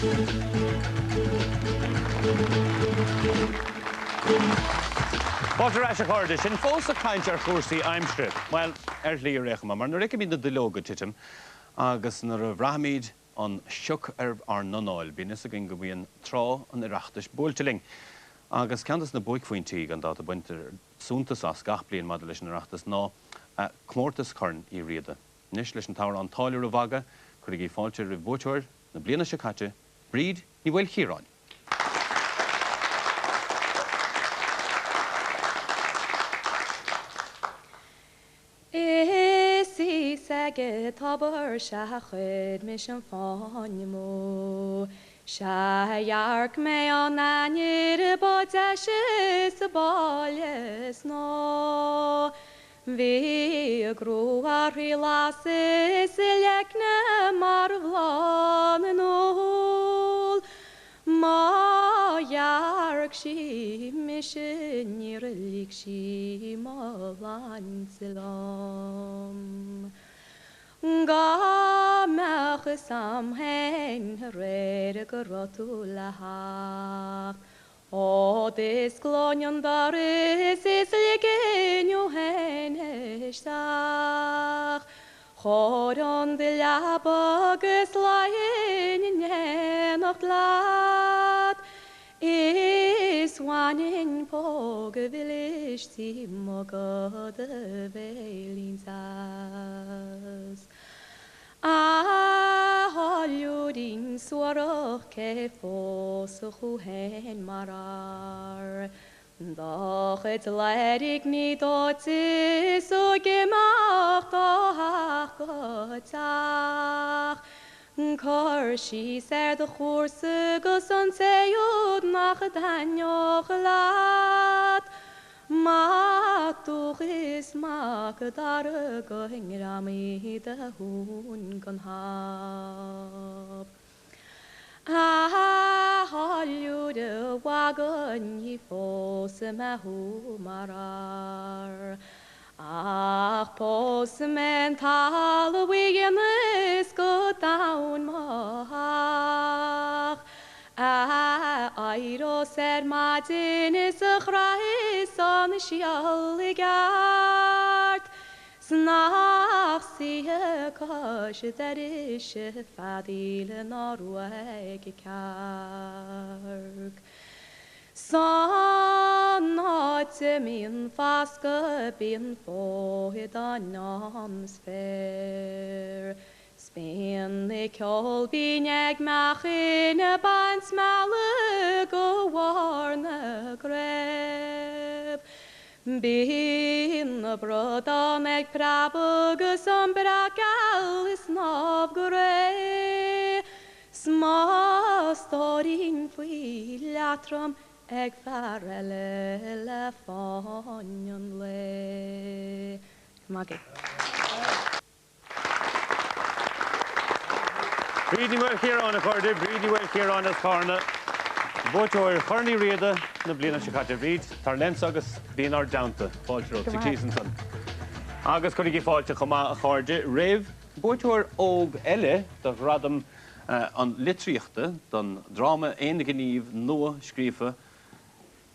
Fáilte ar ais a chairde, sinn fós ag caint ar chúrsaí aimsire. Bhuel, ar shlí ar aon chuma, mar nuair a fheicimid na duilleoga ag titim agus nuair a bhraithimid an sioc ar ár n-anáil, bíonn fhios againn go mbíonn tráth an Oireachtais buailte linn. Agus ceann des na buaicphointí, gan dabht, a baintear suntas as gach bliain maidir leis an Oireachtas ná Comórtas Chorn Uí Riada. Anois leis an t-amhrán Táilliúir an Mhagaidh, cuirigí fáilte roimh bhuaiteoir na bliana seo caite, Bríd Ní Mhaoilchiaráin. Is thíos ag an tobar sea chuir mise an fáinne amú. Sea dhearc mé an ainnir ba deise sa bhaile is ná Bhí a grua uirthi las is a leicne mar bhláth na n-úll. Má dhearc sí mise níor lig sí mo shláinte liom. Dhá mbeadh fhios a'm fhéin aréir go raibh tú le theacht Ó d'osclóinn an doras is ligfinn thú fhéin isteach. Chóireoinn do leaba agus luífinn in éineacht leat. Is bhainfinn póg mhilis díom go do bhéilín deas. A tháilliúirín suarach cé phósfadh thú fhéin mar fhear? Do chuid léirgní dóite is tú ag imeacht ó theach go teach. Cur síos ar do chúrsa 'gus an té úd nach dtaitneodh leat. Mac dúch is mac dara go ngreamaí do thóin gon hap. A tháilliúir an mhagaidh ní phósfaidh mé thú mar fhear. Ach pósfaidh mé an talamh a dhéanas go domhain mo theach. A éireos ar maidin is a chroithfeas an síol i gceart 's nach suífidh cois dorais feadaíl ná ruaig cearc. San áit a mbíonn fascadh bíonn fódán ann is féar. 'S bíonn ceol binn ag meachain ag baint meala go bharr na gcraobh. Bíonn na bradáin ag preabadh 'gus an breac geal ag snámh go réidh. 'S mo stóirín faoi leatrom ag fear eile le fáinne an lae. Maith agaibh. Bríd Ní Mhaoilchiaráin, a chairde, Bríd Ní Mhaoilchiaráin as Carna, buaiteoir Chorn Uí Riada na bliana seo caite. Bríd, tar linn agus bí inár dteannta. Fáilte romhat sa cíos ansan. Agus cuirigí fáilte chomh maith, a chairde, roimh buaiteoir óg eile do Ghradam an Litríochta don dráma aonghnímh nua-scríofa,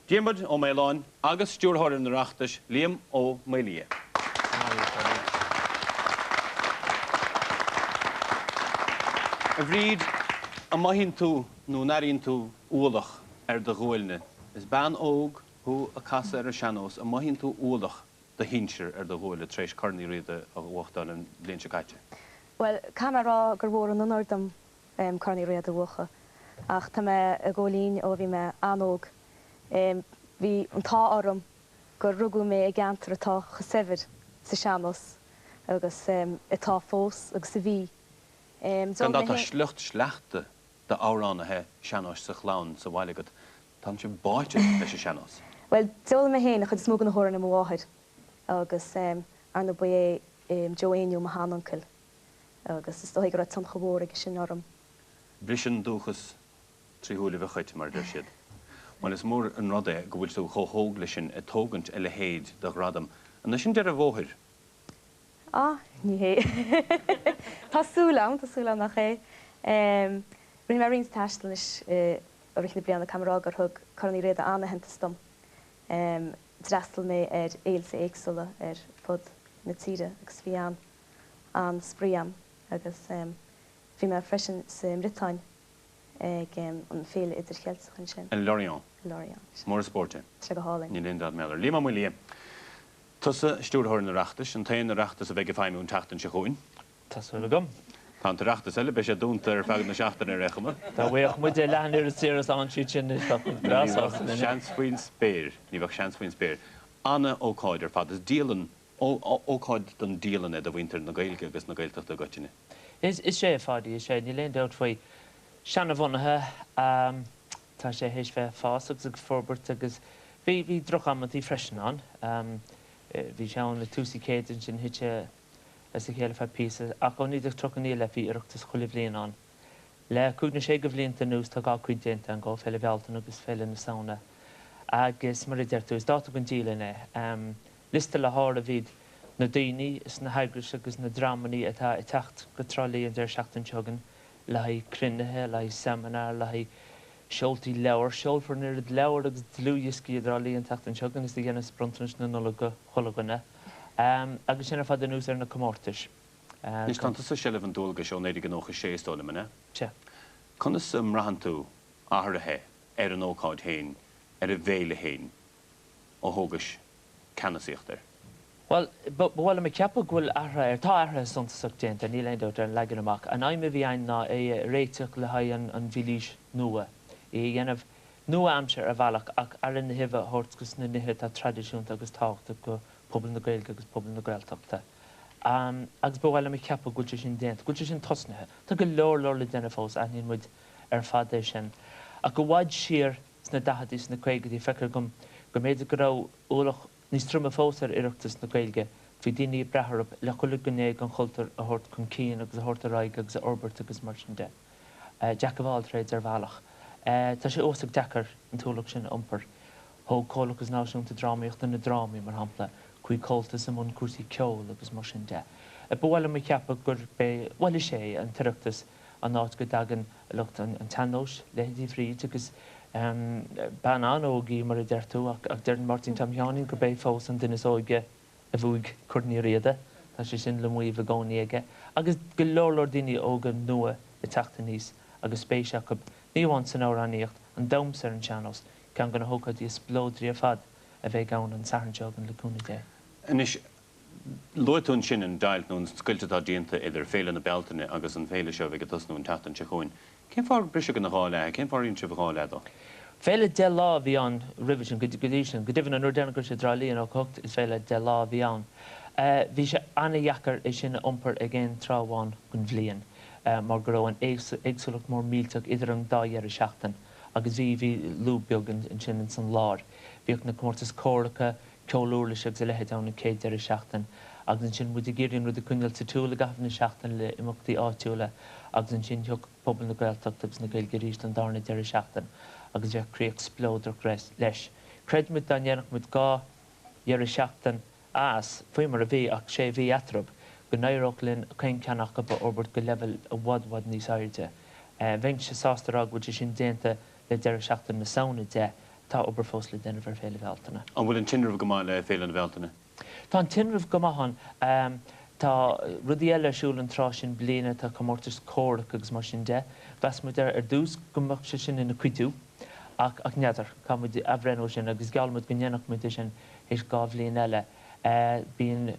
Diarmuid Ó Maoláin agus Stiúrthóir an Oireachtais, Liam Ó Maolaodha. A Bhríd, an mothaíonn tú nó an airíonn tú ualach ar do ghuailne? Is bean óg thú ag casadh ar an sean-nós, an mothaíonn tú ualach do shinsir ar do ghuaille tar éis Corn Uí Riada a bhuachtáil an bhliain seo caite? Bhuel, caithfidh mé a rá gur mhór an onóir dom Corn Uí Riada a bhuachan ach tá mé ag gabháil fhoinn ó bhí mé an-óg. Bhí an t-ádh orm gur rugadh mé i gceantar atá chomh saibhir sa sean-nós agus atá fós agus a bhí. Gan dabht tá sliocht sleachta d'amhránaithe sean-nóis sa chlann sa bhaile agat. Tá sibh báite leis an sean-nós. Bhuel, d'fhoghlaim mé féin an chuid is mó de na hamhráin ó mo mháthair agus ar ndóigh ba é Joe Éinniú mo shean-uncail agus is dóigh go raibh tionchar mhór aige sin orm. Briseann dúchas 3 shúilibh an chait, mar a deir siad. Bhuel, is mór an rud é go bhfuil tú chomh hóg leis sin ag tógaint a leithéid de ghradam. An é sin deireadh an bhóthair? Ah, ní hé. Tá súil agam, tá súil agam nach é. Rinne mé roinnt taistil anois i rith na bliana, caithfidh mé a rá gur thug Corn Uí Riada an-aitheantas dom. D'fhreastail mé ar fhéilte éagsúla ar fud na tíre agus bhí an, an-spraoi a'm agus bhí mé freisin sa mBriotáin ag an Féile Idircheilteach ansin. I Lorient. I Lorient, sea. Mór an spórt é. Tá sé go hálainn. Níl aon dabht mar gheall air. Liam Ó Maolaodha, tusa Stiúrthóir an Oireachtais, an t-aon Oireachtas a bheidh ag feidhmiú an tseachtain seo chugainn. Tá súil agam. Tá an t-Oireachtas eile, beidh sé dúnta ar feadh na seachtaine ar aon chuma. Dá bhfaigheadh muid leath an oiread saor is a fhaigheann siad sin anois, bheadh muid breá sásta Ní bheadh seans faoin spéir. Ní bheadh seans faoin spéir. Ana-ócáid ar fad. Is dialann, ócáid don dialann é do mhuintir na Gaeilge agus na Gaeltachta i gcoitinne. Is ea, a Pháidí, is ea, níl aon dabht faoi. Seanabhunaithe, tá sé théis bheith ag fás agus ag forbairt agus bhí, bhí droch-amantaí freisin ann. Bhí sé ann i tús an chéid, ansin thit sé as a chéile feadh píosa, ach ó 1939 i leith bhí Oireachtas chuile bhliain ann. Le cúig nó sé de bhlianta anuas tá dhá cuid déanta againn dhó, Féile Bhealtaine agus Féile na Samhna. Agus mar a deir tú, is dáta don dialann é. Liosta le háireamh iad na daoine is na heagrais agus na dreamannaí atá ag teacht go Trá Lí an deireadh seachtaine seo chugainn le haghaidh cruinnithe, le haghaidh seimineár, le haghaidh seoltaí leabhar. Seolfar an oiread leabhar agus dlúthdhioscaí i dTrá Lí an tseachtain seo chugainn is a dhéanas bronntanais na Nollag do chuile dhuine. Agus sin ar fad anuas ar na comórtais. Anois, tánn tusa i seilbh an dualgais ó 1996, is dóigh liom, an ea? Sea. Conas a mbraitheann tú athruithe ar an ócáid féin, ar an bhféile féin, ó thógais ceannasaíocht air? Bhuel, ba mhaith liom a cheapadh go bhfuil athruithe air. Tá athruithe suntasach déanta, níl aon dabht, ar an leagan amach. An aidhm a bhí againn ná é a réiteach le haghaidh an mhílaois nua, é a dhéanamh nua-aimseartha ar bhealach ach aire na huibhe a thabhairt dos na nithe atá traidisiúnta agus tábhachtach go pobal na Gaeilge agus pobal na Gaeltachta. Agus ba mhaith liom a cheapadh go bhfuil sé sin déanta, go bhfuil sé sin tosnaithe. Tá go leor leor le déanamh fós, aithníonn muid ar fad é sin. Ach i bhfad siar sna daicheadaí, sna caogaidí, feictear dom go mb'fhéidir go raibh ualach Níos troime fós ar Oireachtas na Gaeilge, bhí daoine ag brath orthu le chuile ghné den chultúr a thabhairt chun cinn agus a thabhairt ar aghaidh agus a fhorbairt agus mar sin de. Jack of all trades ar bhealach. Tá sé uasach deacair an t-ualach sin a iompar. Thóg Comhlachas Náisiúnta Drámaíochta na drámaí, mar shampla, chuaigh Comhaltas i mbun cúrsaí ceoil agus mar sin de. Ba mhaith liom a cheapadh gurb é, bhuel is é an tOireachtas an áit go dtagann lucht an tsean-nóis, leithéidí Bhríd agus bean an-óg í mar a deir tú ach deireann Máirtín Tom Sheáinín gurb é fós an duine is óige a bhuaigh Corn Uí Riada, tá sé sin le maíomh i gcónaí aige. Agus go leor leor daoine óga nua ag teacht aníos agus spéis acu, ní amháin san amhránaíocht, an damhsa ar an sean-nós, ceann de na hócáidí is spleodraí ar fad a bheidh ann an Satharn seo chugainn le cúnamh Dé. Anois, Luaigh tú ansin an deighilt nó an scoilt atá déanta idir Féile na Bealtaine agus an féile seo a bheidh ag tosnú an tseachtain seo chugainn. Cén fáth ar briseadh ina dhá leath é? Cén fáth ar dhein sibh dhá leath dó? Féile 10 lá a bhí ann roimhe sin, go dtí sin. Go deimhin, an uair deireanach go raibh sé i dTrá Lí i 98, is féile 10 lá a bhí ann. Bhí sé an-dheacair é sin a iompar ag aon tráth amháin den bhliain mar go raibh an éagsúlacht mór millteach idir an dá dheireadh seachtain agus bhí, bhí lúb beag ansin ins an lár. Bhíodh na comórtais córacha, ceol uirlise agus a leithéid ann an chéad deireadh seachtain agus ansin muid ag iarraidh an rud a choinneáil sa tsiúl i gcaitheamh na seachtaine le imeachtaí áitiúla agus ansin thiocfadh pobal na Gaeltachta agus na Gaeilge arís don darna deireadh seachtain agus bheadh críoch spleodrach leis. Chreid muid dá ndéanfadh muid dhá dheireadh seachtain as, faoi mar a bhí ach sé mhí eatarthu, go n-éireodh linn chaon cheann acu a fhorbairt go leibhéal i bhfad bhfad níos airde. Bheinnse sásta a rá go bhfuil sé sin déanta le deireadh seachtaine na Samhna de, Tá obair fós le déanamh ar Féile Bhealtaine. An bhfuil an tinreamh go maith le Féile na Bealtaine? Tá an tinreamh go maith ann. Tá rudaí eile ar siúl an tráth sin bliana, tá comórtais comhraic agus mar sin de. Mheas muid ar dtús go mbeadh sé sin ina chuidiú ach ach n'fheadar, caithfidh muid athbhreithniú sin agus geall muid go ndéanfadh muid é sin théis dhá bhliain eile. Bíonn.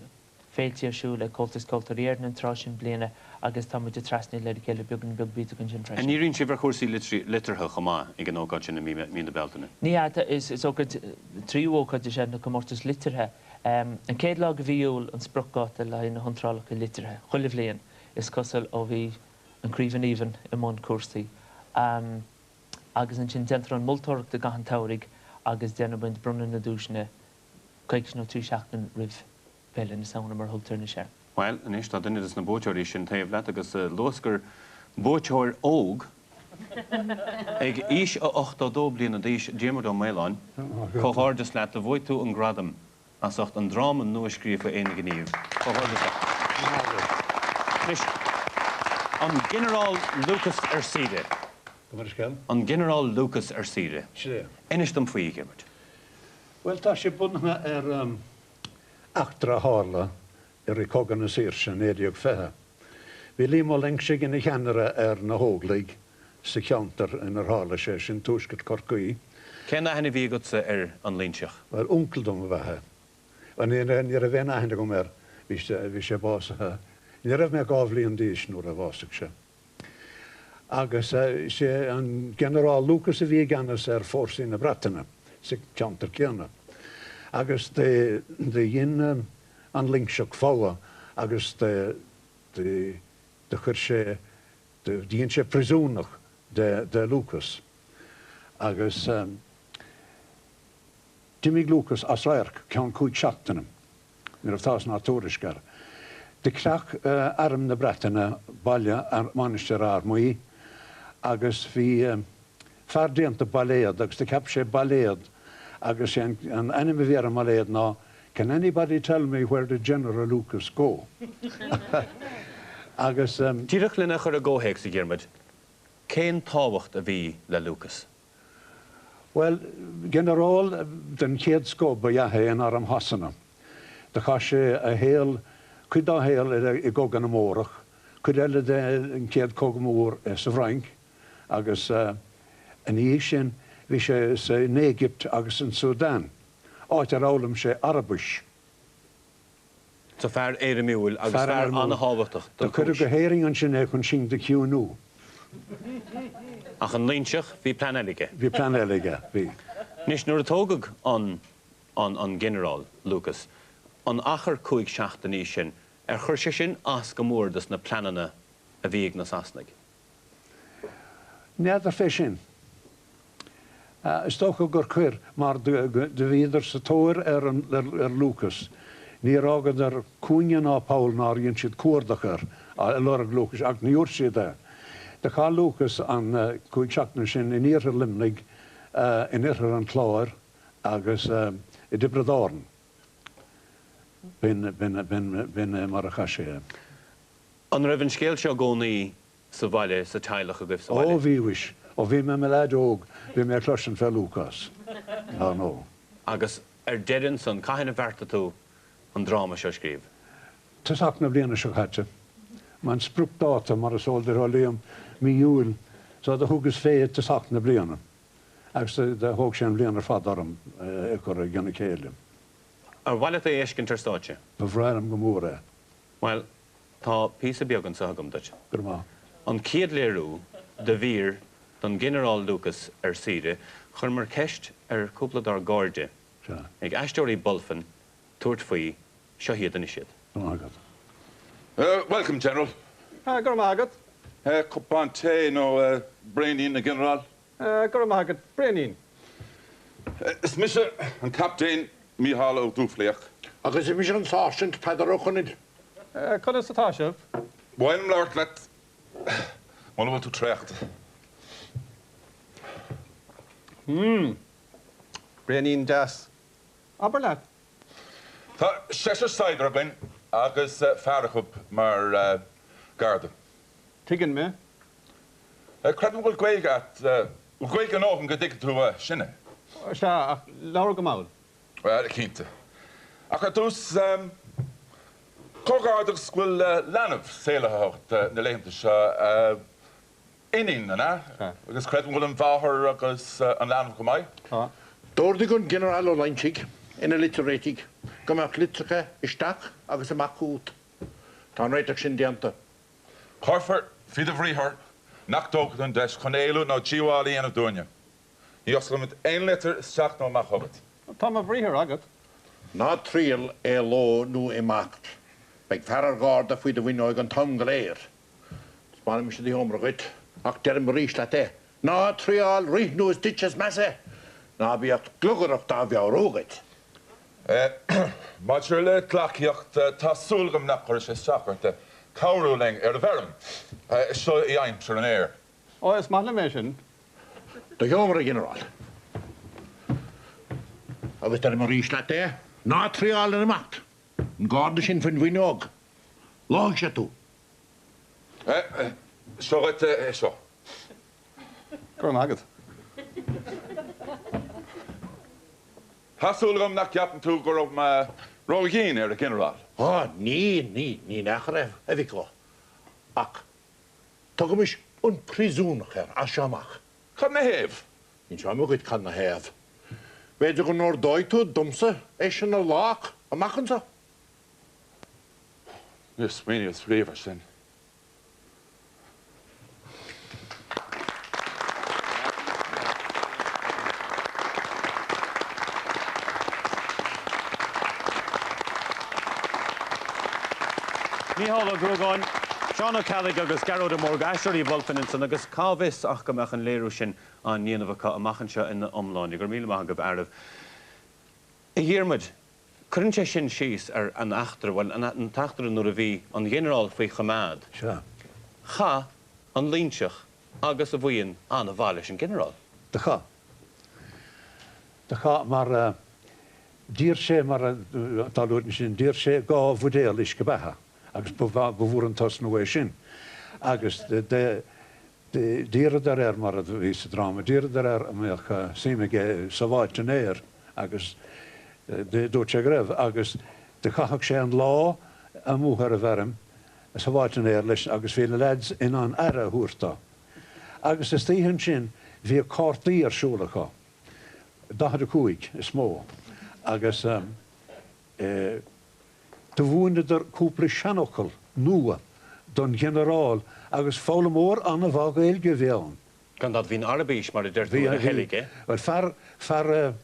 féiltí ar siúl ag Comhaltas Ceoltóirí Éireann an tráth sin bliana agus tá muid ag trasnaíl ar a chéile beagán beag bídeach ansin An freisin. ndíríonn sibh ar chúrsaí liteartha chomh maith ag an ócáid sin i mí na Bealtaine? Ní hea, is ócáid, tríú ócáid is ea na comórtais liteartha. An chéad lá de mhí Iúil an spriocdháta le haghaidh na hiontrálacha liteartha, chuile bhliain, is cosúil, ó bhí an Craobh in Aoibhinn i mbun cúrsaí. Agus ansin déantar an moltóireacht i gcaitheamh an tsamhraidh agus déanann muid bronnadh na nduaiseanna coicís nó trí seachtain roimh Féile na Samhna, mar a thugtar anois air. Bhuel, anois, tá duine des na buaiteoirí sin taobh leat agus luas gur buaiteoir óg, ag aois a 82 bliana d'aois, Diarmuid Ó Maoláin, comhghairdeas leat, do bhuaigh tú an gradam as ucht an dráma nua-scríofa Aon Ghníomh. Comhghairdeas leat. Anois, an Ginearál Lucas ar saoire. Go maith an scéal. An Ginearál Lucas ar saoire. Sin é. Inis dom faoi, a Dhiarmuid. Bhuel, tá sé bunaithe ar eachtra a tharla i rith Cogadh na Saoirse 1920. Bhí Liam Ó Loingsigh ina cheannaire ar na hÓglaigh sa cheantar inar tharla sé sin, tuaisceart Chorcaí. Cén aithne a bhí agatsa ar an Loingseach? Bhuel, uncail dom ab ea é. Bhuel, ní raibh aon aithne agam air, bhí sé básaithe, ní raibh mé ach 2 bhliain d'aois nuair a bhásaigh sé. Agus is é an Ginearál Lucas a bhí i gceannas ar fórsaí na Breataine sa cheantar céanna. Agus do dhein an Loingseach fogha agus do chuir sé, do dhein sé príosúnach de Lucas. Agus d'imigh Lucas as radharc ceann chúig seachtaine. Ní raibh tásc ná tuairisc air. Do chreach arm na Breataine baile Mainistir Fhear Maí agus bhí fear déanta bailéad agus do cheap sé bailéad agus sé an ainm a bhí ar an mbailéad ná Can anybody tell me where did General Lucas go? Agus. Díreach lena chur i gcomhthéacs, a Dhiarmuid, cén tábhacht a bhí le Lucas? Bhuel, ginearál den chéad scoth ba ea é in arm Shasana. Do chaith sé a shaol, cuid dá shaol i gCogadh na mBórach, cuid eile den Chéad Chogadh Mór sa bhFrainc agus ina dhiaidh sin bhí sé san Éigipt agus san Sudan, áit ar fhoghlaim sé Araibis. So fear éirimiúil agus fear an-thábhachtach don chúis. Do cuireadh go hÉirinn ansin é chun sinn do chiúnú. Ach an Loingseach, bhí plean eile aige. Bhí plean eile aige, bhí. Anois, nuair a tógadh an an Ginearál Lucas, an achar chúig seachtainí sin, ar chuir sé sin as go mór dos na pleananna a bhí ag na Sasanaigh? N'fheadar fé sin. Is dócha gur chuir, mar do bhíodar sa tóir ar Lucas. Níor fhágadar cúinne ná poll nár dhein siad cuardach air, ag lorg Lucais, ach ní fhuair siad é. Do chaith Lucas an chúig seachtaine sin in iarthar Luimnigh, in oirthear an Chláir agus i dTiobraid Árann. B'in é mar a chaith sé é. An raibh an scéal seo i gcónaí sa bhaile, sa teaghlach agaibh sa bhaile? Ó bhí, mhuis. Ó bhí mé i mo leaid óg bhí mé ag cloisint fé Lúcás. Ar ndóigh. Agus ar deireadh ansan, cathain a bheartaigh tú an dráma seo a scríobh? Tosach na bliana seo caite. An spriocdháta, mar is eol duit a Liam, mí Iúil, so do thugas fé i dtosach na bliana. Agus do thóg sé an bhliain ar fad orm é a chur i gcionn a chéile. Ar mhaith leat é a fheiscint ar stáitse? Ba bhreá liom go mór é. Bhuel, tá píosa beag anseo agam duit. Go raibh maith. An chéad léiriú de mhír don Ghinearál Lucas ar saoire, chuireamar ceist ar chúpla dár gcairde ag Aisteoirí Bulfin tabhairt faoi, seo iad anois iad. Go raibh maith agat. Welcome, General. Go raibh maith agat. Cupán tae nó braoinín, a Ghinearáil? Go raibh maith agat. Braoinín. Is mise an Captaen Mícheál Ó Dúfliach. Agus is mise an Sáirsint Peadar Ó Conaill. Conas atá sibh? Ba mhaith liom labhairt leat muna bhfuil tú traochta. Hmm. Braoinín deas. Abair leat. Tá seisear saighdiúir againn agus fear acu mar gharda. Tuigeann mé. Creidim go bhfuil Gaeilge a't, bhfuil Gaeilge a ndóthain go dtuigfidh tú sinne? Sea, ach labhair go mall. Bhuel, cinnte. Ach ar dtús, comhghairdeas go bhfuil leanbh saolaithe agat na laethanta seo, iníon, an ea? Sea. Agus creidim go bhfuil an mháthair agus an leanbh go maith? Tá. D'ordaigh an Ginearál Ó Loingsigh ina litir réitigh go mbeadh litreacha isteach agus amach chugat. Tá an réiteach sin déanta. Cuirfear faoi do bhriathar nach dtógfaidh tú an deis chun éalú nó díobháil a dhéanamh dúinne. Ní osclóimid aon litir isteach nó amach chugat. Tá mo bhriathar agat. Ná triail éaló nó imeacht. Beidh fear ar gharda faoi do bhfuinneoig an t-am go léir. Taispeánfaidh mise do sheomra dhuit, ach deirim arís leat é, ná triáil rith nó is duitse is measa. Ná bíodh glugaireacht á mheabhrú dhuit. Maidir le gleacaíocht, tá súil agam nach gcuirfidh sé isteach ort cabhrú linn ar an bhfeirm. Seo í aimsir an fhéir. Ó, is maith liom é sin. Do sheomra, a Ghinearáil. Agus deirim arís leat é, ná triáil an imeacht. An garda sin faoin bhfuinneog, lófaidh sé tú. Seo dhuit é seo. Go raibh maith agat. Tá súil agam nach gceapann tú go raibh mé ró-dhian ar an Ghinearál. Á, ní, ní, ní nach raibh, a mhic ó. Ach tugaimis an príosúnach air as seo amach. Cad 'na thaobh? Inseoidh mé dhuit cad 'na thaobh. B'fhéidir go n-ordóidh tú domsa é sin a lách amach anso. Níor smaoiníos riamh air sin. Mícheál Ó Gruagáin, Seán Ó Ceallaigh agus Gearóid Ó Mórdha, aisteoirí Bhulfin ansan agus cá bhfios ach go mbeadh an léiriú sin á ndéanamh acu amach anseo ina iomláine. Go raibh míle maith agaibh a fhearaibh. A Dhiarmuid, Cuireann sé sin síos ar an eachtra, bhuel, an t-eachtra nuair a bhí an Ghinearál faoi choimeád. Sea. Chaith an Loingseach agus a bhuíon an-mhaith leis an Ghinearál. Do chaith. Do chaith mar d'iarr sé, mar atá luaite ansin, d'iarr sé 2 bhuidéal uisce beatha agus ba mhór an tosnú é sin. Agus D'iarradar air, mar a bhí sa dráma, d'iarradar air an mbeadh suim aige i sábháilt an aeir agus dúirt sé go raibh agus do chaitheadh sé an lá amuigh ar an bhfeirm ag sábháilt an aeir leis agus bhí na leaids in ann aire a thabhairt dó. Agus istoíche ansin bhíodh cártaí ar siúl acu, 45 is mó, agus eh. Do mhúineadar cúpla seanfhocal nua don Ghinearál agus foghlaimeoir an-mhaith Gaeilge a bhí ann. Gan dabht, bhí an Araibis, mar a deir tú, ina sheilg aige. Bhuel, fear, fear,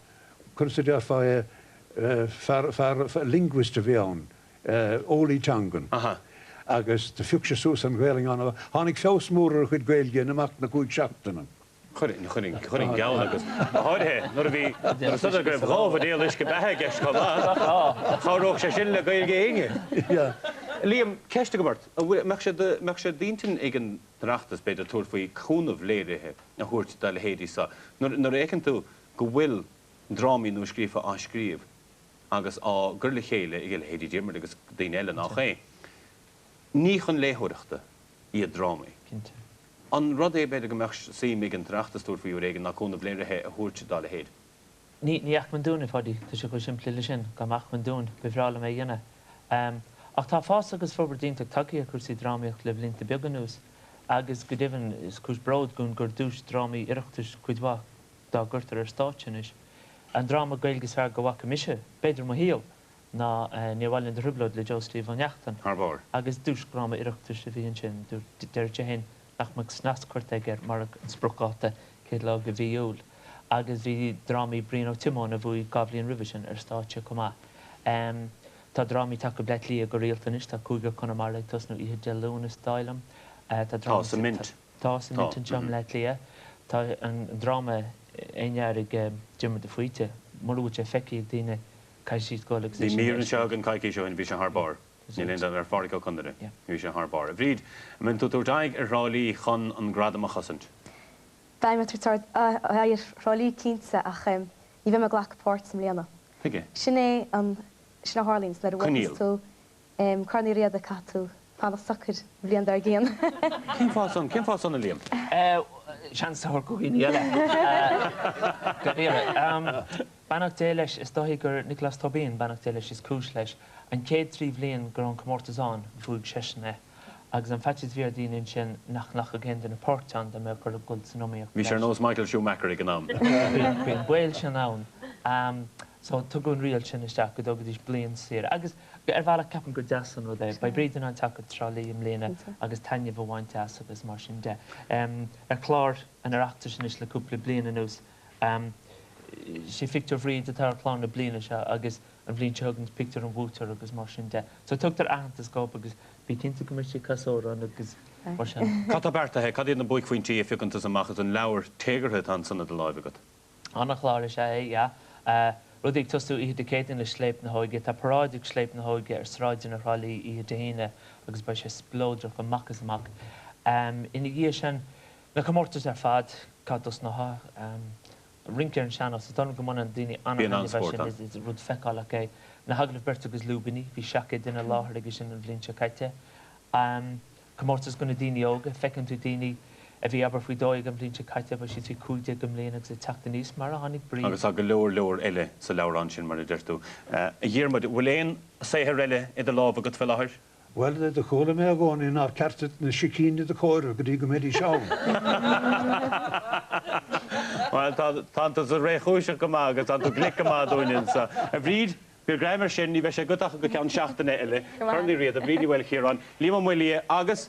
conas a déarfá é, fear, fear, linguist a bhí ann, eolaí teangan. Aha. Agus do phioc sé suas an Ghaelainn an-mhaith. Tháinig feabhas mór ar a chuid Gaeilge in imeacht na gcúig seachtaine. Chuirfinn geall agus go háirithe nuair a bhí, nuair a stodadh go raibh 2 bhuidéal uisce beatha i gceist chomh maith, chabhródh sé sin le Gaeilge éinne. Liam, ceist agam ort, an bhfuil, mbeadh sé, mbeadh sé d'intinn ag an Oireachtas, b'fhéidir, tabhairt faoi chúnamh léirithe a thabhairt dá leithéidí seo, nuair, nuair a fheiceann tú go bhfuil drámaí nua-scríofa á scríobh agus á gcur le chéile ag a leithéidí Diarmuid agus daoine eile, nach é? Ní chun léitheoireachta iad drámaí. Cinnte. An rud é, b'fhéidir, go mbeadh suim ag an Oireachtas tabhairt faoi uair éigin ná cúnamh léirithe a thabhairt dá leithéid? Ní, ní acmhainn dúinn, a Pháidí. Tá sé chomh simplí le sin. Dá mba acmhainn dúinn, ba bhreá liom é a dhéanamh. Ach tá fás agus forbairt iontach tagtha ar chúrsaí drámaíochta le blianta beaga anuas agus, go deimhin, is cúis bróid dúinn gur duais drámaí Oireachtais cuid mhaith dá gcuirtear ar stáitse anois. An dráma Gaeilge is fearr go bhfaca mise, b'fhéidir, i mo shaol, ná Níor Mhaith Linn Do Thrioblóid le Joe Steve Ó Neachtain. Thar barr. Agus duais dhráma Oireachtais a bhí ansin. Dúirt, deir sé féin nach mbeadh snas curtha aige air marach an spriocdháta, chéad lá de mhí Iúil. Agus bhí drámaí Brian Ó Tiomáin, a bhuaigh 2 bhliain roimhe sin, ar stáitse chomh maith. Tá drámaí tagtha go Bleá Cliath go rialta anois, tá Cúigear Chonamara ag tosnú oíche Dé Luain is dóigh liom. Tá Tá, sa Mint. Tá, sa Mint anseo i mBleá Cliath. Tá an dráma Éan Earraigh ag Diarmuid de Faoite, mura bhfuil sé feicthe ag daoine, Caithfidh siad dul agus é Bhí mír anseo againn coicís ó shin, bhí sé thar barr. Níl aon dabht ar Phádraic Ó Conaire. Bhí sé thar barr. A Bhríd, an mbeidh tú ag tabhairt aghaidh ar Thrá Lí chun an gradam a chosaint? Beidh mé ag tabhairt aghaidh ar Thrá Lí cinnte ach ní bheidh mé ag glacadh páirt i mbliana. Tuige? Sin é an, sin a tharlaíonns nuair a bhuachanns tú Corn Uí Riada caithfidh tú fanacht socair an bhliain dár gcionn. Cén fáth san? Cén fáth san, a Liam? Seans a thabhairt do dhaoine eile. Dáiríre. Beannacht Dé leis, is dóichí gur Nioclás Tóibín, beannacht Dé leis, is cúis leis. An chéad trí bhliain go raibh an comórtas ann, bhuaigh seisean é. Agus an faitíos a bhí ar dhaoine ansin nach nglacfadh aon duine páirt ann dá mbeadh orthu dul san iomaíocht Bhí sé ar leis. nós Michael Schumacher ag an am. Bhí an baol sin ann. So tugadh an riail sin isteach go dtugaidís bliain saor. Agus ar bhealach ceapaim gur deas an rud é. Beidh Bríd in ann teacht go Trá Lí i mbliana agus taitneamh a bhaint as agus mar sin de. Ar chlár an Oireachtais anois le cúpla bliain anuas, Sé phictiúr Bhríd atá ar chlár na bliana seo agus an bhliain seo chugainn pictiúr an bhuaiteora agus mar sin de. So tugtar aitheantas dhóibh agus bí cinnte go mbeidh sí ag casadh amhrán agus mar sin. Cad tá beartaithe? Cad iad na buaicphointí a phiocann tusa amach as an leabhar téagartha atá ansan i do láimh agat? An-chlár is ea é, yeah. Rudaí ag tosú oíche Dé Céadaoin le Scléip na hÓige. Tá paráid ag Scléip na hÓige ar sráideanna Thrá Lí oíche Dé hAoine agus beidh sé spleodrach amach is amach. Ina dhiaidh sin, Na comórtais ar fad, cá dtosnófá? Rince ar an sean-nós, is dóigh liom go mbaineann daoine Bíonn an-taitneamh as an-spórt sin, ann. is rud feiceálach é. Na hagallaimh beirte agus lúibíní, bhí 700 duine i láthair aige sin an bhliain seo caite. Comórtas do na daoine óga, feiceann tú daoine. A bhí, abair, faoi 12 an bhliain seo caite, beidh siad faoi 15 i mbliana agus ag teacht aníos mar a tháinig Bríd. Agus tá go leor leor eile sa leabhrán sin, mar a deir tú. A Dhiarmuid, bhfuil aon saothar eile idir lámha agat fé láthair? Bhuel, do chuala mé i gcónaí nár ceart duit na sicíní do chomhaireamh go dtí go mbeidís ann. Bhuel, tá tusa réchúiseach go maith agus tá tú glic go maith dúinn anseo. A Bhríd, bí greim air sin, ní bheidh sé agat ach go ceann seachtaine eile. Corn Uí Riada, Bríd Ní Mhaoilchiaráin, Liam Ó Maolaodha agus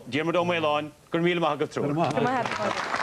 Diarmuid Ó Maoláin, go raibh míle maith agaibh triúr. Go raibh maith agat.